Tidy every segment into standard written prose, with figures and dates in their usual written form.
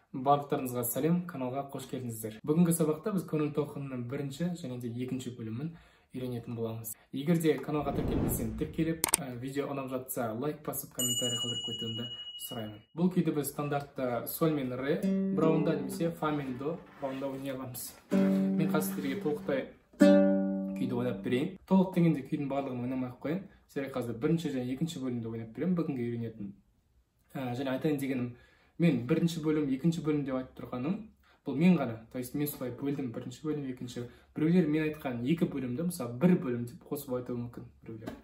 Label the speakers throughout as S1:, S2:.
S1: Барлықтарыңызға сәлем, каналға қош келдіңіздер. Бүгінгі сабақта біз көңіл толқынының бірінші және де екінші бөлімін үйренетін боламыз. Егер де каналға тіркелмесең, тіркеліп, видео ұнап жатса, лайк басып, комментарий қалдырып кетуіңді сұраймын. Бұл күйді біз стандартты соль мен ре бұрауында немесе фа мен до бұрауында ойнай аламыз. Мен қазір сіздерге толықтай күйді ойнап берейін. Толық дегенде күйдің барлығын ойнамай ақ қояйын. Сіздерге қазір бірінші және екінші бөлімді ойнап беремін, бүгінгі үйренетін. Және айтайын дегенім, мен бірінші бөлім, екінші бөлім деп айтып тұрғаным, бұл мен ғана, то есть мен солай бөлдім, бірінші бөлім, екінші. Біреулер мен айтқан екі бөлімді, мысалы, бір бөлім деп қосып айтуы мүмкін біреулер.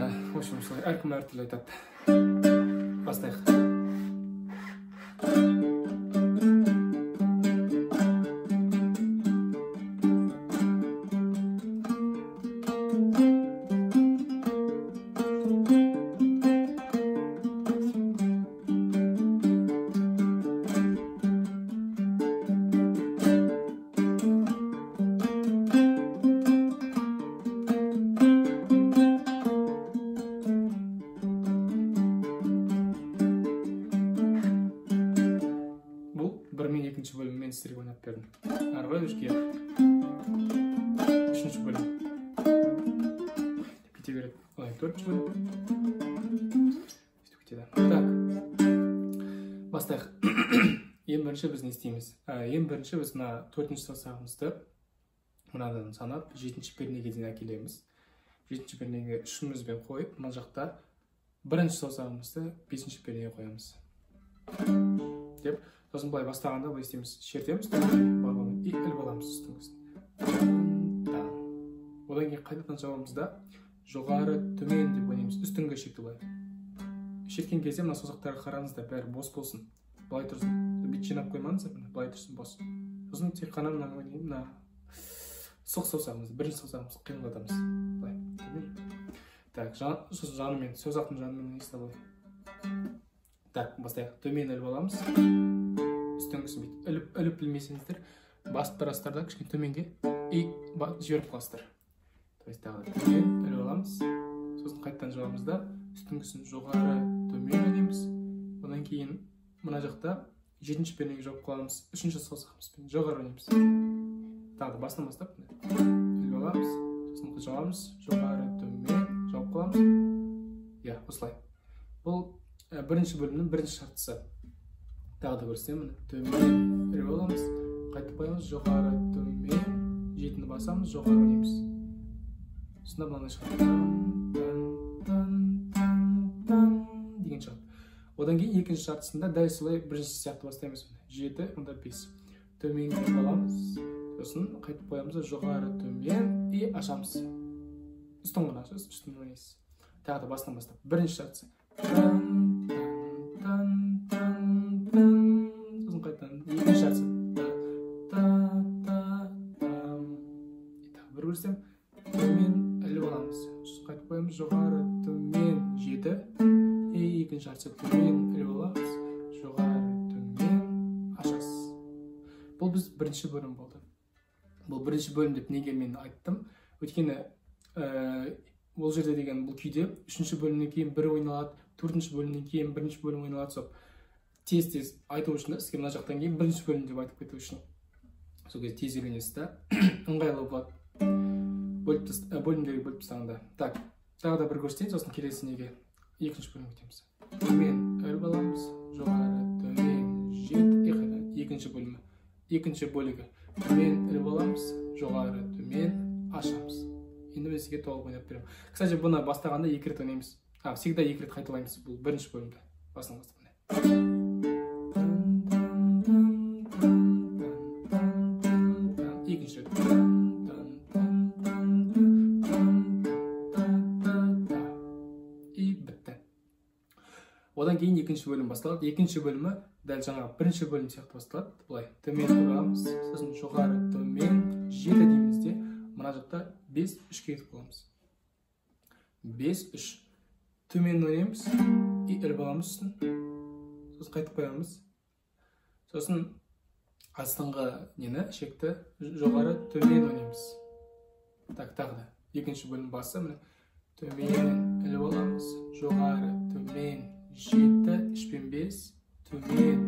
S1: В общем, солай әркім әртүрлі айтады. Бастайық. Екінші бөліммен сіздерге ойнап бердім. Ары қарай үшке үшінші бөлім деп кете береді. Одан төртінші бөлім сөйтіп кетеді. Так, бастайық. Ең бірінші біз не істейміз? Ең бірінші біз мына төртінші саусағымызды мынадан санап жетінші пернеге дейін әкелеміз. Жетінші пернеге үшімізбен қойып, мына жақта бірінші саусағымызды бесінші пернеге қоямыз деп. Сосын былай бастағанда былай істейміз, шертеміз барабанмен и іліп аламыз үстіңгісін. Одан кейін қайтадан жабамыз да жоғары төмен деп ойнаймыз, үстіңгі шекті былай. Шерткен кезде мына саусақтарға қараңыздар, бәрі бос болсын, былай тұрсын, бүйтіп жинап қоймаңыздар, былай тұрсын бос. Сосын тек қана мына сұқ саусағымызды, бірінші саусағымызды қимылдатамыз былай. Так, сосын жанымен, саусақтың жанымен ойнайсыздар былай. Так, бастайық. Төмен іліп аламыз. Үстіңгісін бүйтіп іліп білмесеңіздер, басып барасыздар да кішкене төменге и жіберіп қаласыздар. То есть тағы төмен іліп аламыз, сосын қайтадан жабамыз да үстіңгісін жоғары төмен ойнаймыз. Одан кейін мына жақта жетінші пернеге жауып қаламыз, үшінші саусағымызбен жоғары ойнаймыз. Тағы да басынан бастап іліп аламыз, сосын жабамыз, жоғары төмен жауып қаламыз. Иә, осылай. Бұл бірінші бөлімнің бірінші шартысы. Тағы да көрсетемін. Төмен іліп аламыз, қайтып қоямыз, жоғары төмен, жетіні басамыз, жоғары ойнаймыз. Сонда мынандай шығады. Тан, тан, тан, деген шығады. Одан кейін екінші шартысында дәл солай бірінші сияқты бастаймыз. 7, онда 5. Төменге іліп аламыз, сосын қайтып қоямыз, жоғары төмен и ашамыз. Үстін ғана ашасыз, үстін ойнайсыз. Тағы да басынан бастап. Бірінші шартысы. Тан, тан, тан, тан, сосын қайтадан екінші шартысы. Та, та, та, там. Тағы бір көрсем, төмен іліп аламыз. Сосын қайтып қоямыз, жоғары төмен 7. И екінші шартысы төмен іліп аламыз, жоғары төмен ашасыз. Бұл біз бірінші бөлім болды. Бұл бірінші бөлім деп неге мен айттым? Өйткені ол жерде деген бұл күйде үшінші бөлімнен кейін бір ойналады, төртінші бөлімнен кейін бірінші бөлім ойналады. Сол тез-тез айту үшін, сізге мына жақтан кейін бірінші бөлім деп айтып кету үшін. Сол кезде тез үйренесіз да, ыңғайлы болады. Бөлімдерге бөліп тастағанда. Так, тағы да бір көрсетейін, сосын келесі неге екінші бөлімге өтеміз. Төмен іліп аламыз, жоғары төмен 7, екінші бөлімі. Екінші бөлігі. Төмен іліп аламыз, жоғары төмен ашамыз. Енді мен сізге толық ойнап беремін. Кстати, бұны бастағанда екі рет ойнаймыз. Всегда екі рет қайталаймыз бұл бірінші бөлімді. Басынан бастап. Екінші рет. И бітті. Одан кейін екінші бөлім басталады. Екінші бөлімі дәл жаңағы бірінші бөлім сияқты басталады. Былай төмен тұрамыз, сосын жоғары төмен 7 дейміз де, мына жақта 5 3-ке кетіп қаламыз. 5 3 төмен ойнаймыз и іліп аламыз үстін. Сосын қайтып қоямыз. Сосын астыңғы нені, шекті жоғары төмен ойнаймыз. Так, тағы да екінші бөлім басы міне төмен іліп аламыз, жоғары төмен 7, 3 пен 5, төмен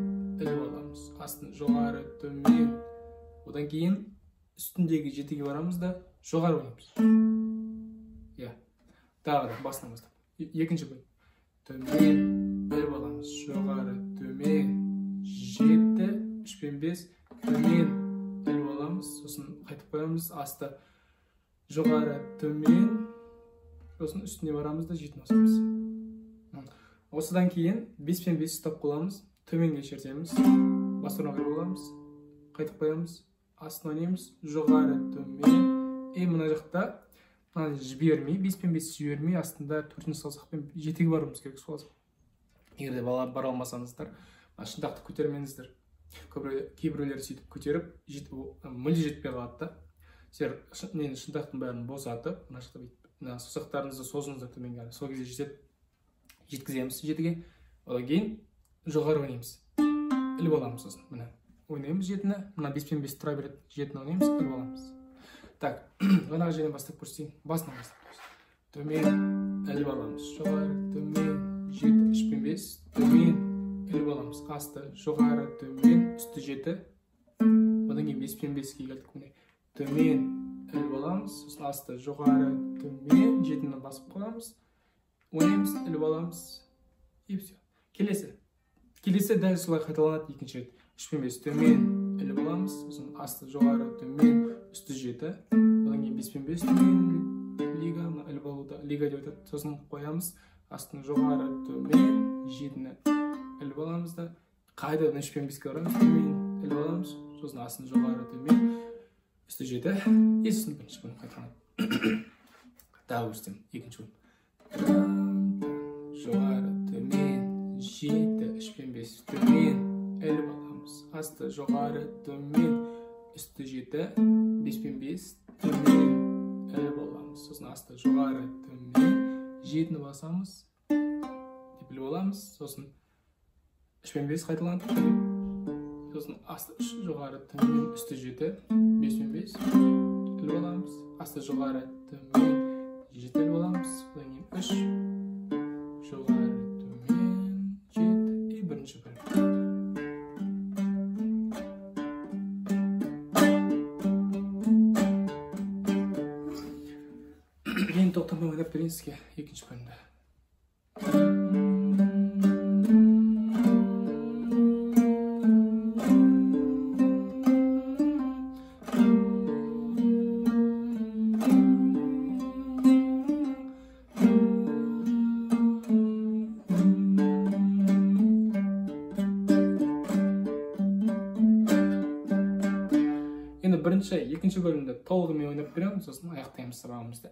S1: астын жоғары, төмен. Одан кейін үстіндегі жетіге барамыз да жоғары ойнаймыз. Иә. Тағы да басынан бастап. Екінші бөлім. Төмен, іліп аламыз, жоғары, төмен, 7, 3 пен 5, төмен, іліп аламыз, сосын қайтып қоямыз, асты жоғары, төмен, сосын үстіне барамыз да жетіні басамыз. Осыдан кейін 5 пен 5 ұстап қаламыз, төменге шертеміз, бас бармақ іліп аламыз, қайтып қоямыз, астын ойнаймыз, жоғары, төмен, и мына жақта мынаны жібермей, 5 пен 5 жібермей, астында төртінші саусақпен жетіге баруымыз керек. Сол егер де бара алмасаңыздар, шынтақты көтермеңіздер. Кейбіреулер сөйтіп көтеріп, мүлде жетпей қалады да. Сіздер шынтақтың бәрін босатып, мына жақта бүйтіп, мына саусақтарыңызды созыңыздар төменге қарай. Сол кезде жетеді. Жеткіземіз жетіге. Одан кейін жоғары ойнаймыз. Іліп аламыз сосын. Міне ойнаймыз жетіні. Мына 5 пен 5 тұра береді. Жетіні ойнаймыз, іліп аламыз. Так, жаңағы жерден бастап көрсетейін. Басынан бастап. Төмен, іліп аламыз. Жоғары, төмен, 7, 3 пен 5, төмен, іліп аламыз. Асты, жоғары, төмен, үсті 7. Одан кейін 5 пен 5-ке келдік. Міне төмен, іліп аламыз. Сосын асты, жоғары, төмен, 7-ні басып қоямыз. Ойнаймыз, іліп аламыз. И все. Келесі. Келесі дәл солай қайталанады екінші рет. 3 пен 5 төмен, іліп аламыз. Сосын асты, жоғары, төмен, үсті 7. Одан кейін 5 пен 5 төмен, лига, мына іліп алуда лига деп айтады. Сосын қоямыз, астын жоғары, төмен, 7-ні іліп аламыз да, қайтадан 3 пен 5-ке барамыз, төмен, іліп аламыз, сосын астын жоғары, төмен, үсті 7, и сосын бірінші бөлім қайталанады. Тағы көрсетемін, екінші бөлім. Жоғары, төмен, 7, 3 пен 5, төмен, іліп аламыз, асты жоғары, төмен, үсті 7, 5 пен 5, төмен, іліп аламыз, сосын асты жоғары, төмен, 7-ні басамыз, деп іліп аламыз, сосын 3 пен 5 қайталанды, сосын асты 3, жоғары, төмен, үсті 7, 5 пен 5, іліп аламыз, асты жоғары, төмен, 7 іліп аламыз, одан кейін 3, жоғары, төмен, 7, и бірінші бөлім. Мен тоқтамай ойнап берейін сізге екінші бөлімді. Енді бірінші, екінші бөлімді толығымен ойнап беремін, сосын аяқтаймыз сабағымызды.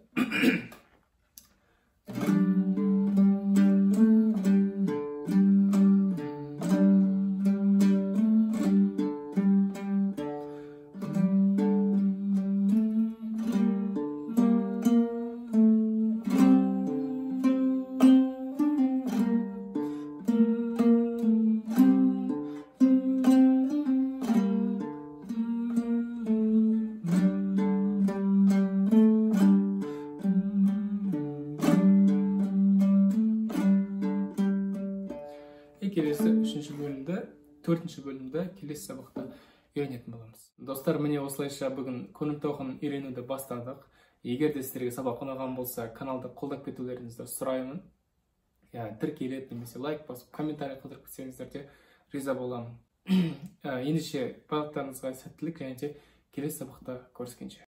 S1: Келесі үшінші бөлімді, төртінші бөлімді келесі сабақта үйренетін боламыз. Достар, міне осылайша бүгін көңіл толқынын үйренуді бастадық. Егер де сіздерге сабақ ұнаған болса, каналды қолдап кетулеріңізді сұраймын. Тіркеліп немесе лайк басып, комментарий қалдырып кетсеңіздер де риза боламын. Ендеше барлықтарыңызға сәттілік және де келесі сабақта көріскенше.